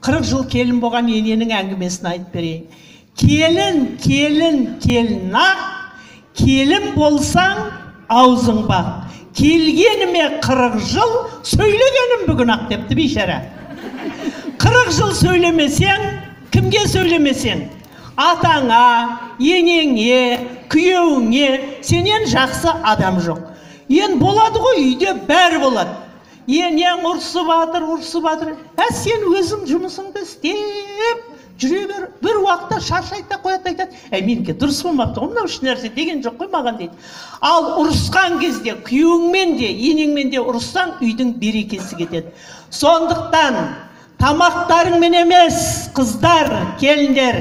40 жыл келін болған ененің әңгімесін айтып берейін. Келін, келін, келін ақ, келін болсаң аузың бақ. Келгеніме 40 жыл, сөйлегенім бүгін ақ депті бейшара. 40 жыл сөйлемесең, кімге сөйлемесең? Атаңа, енеңе, күйеуіңе, сенен жақсы адам жоқ. Ен болады ғой, үйде бәрі болады. Енең ұрсып жатыр, ұрсып жатыр. Ә сен өзің жұмысыңды істеп жүре бер. Бір уақытта шаршайды да қояды, айтады: "Әй, менікі дұрыс болмапты ғой, мынау ешнәрсе деген жоқ қой маған", дейді. Ал ұрысқан кезде күйеуіңмен де, енеңмен де ұрыссаң, үйдің берекесі кетеді. Сондықтан тамақтарыңмен емес, қыздар, келіндер,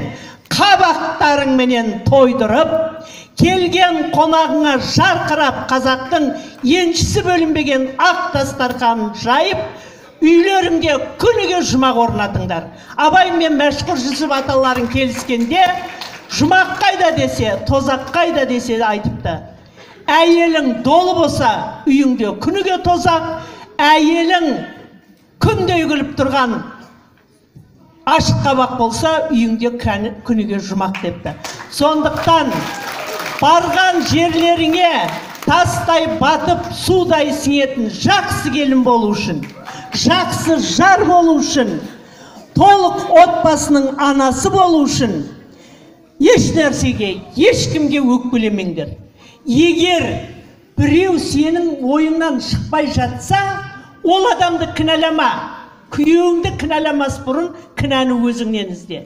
қабақтарыңменен тойдырып, келген қонағыңа жарқырап, қазақтың еншісі бөлінбеген ақ дастарханын жайып, үйлеріңде күніге жұмақ орнатыңдар. Абай мен Мәшһүр Жүсіп аталарың келіскенде, жұмақ қайда десе, тозақ қайда десе айтыпты. Әйелің долы болса, үйіңде күніге тозақ, әйелің күндей күліп тұрған ашық қабақ болса, үйіңде күніге жұмақ депті. Сондықтан барған жерлеріңе тастай батып, судай сіңетін жақсы келін болу үшін, жақсы жар болу үшін, толық отбасының анасы болу үшін еш нәрсеге, ешкімге өкпелемеңдер. Егер біреу сенің ойыңнан шықпай жатса, ол адамды кінәлама. Күйеуіңді кінәламас бұрын кінәні өзіңнен ізде.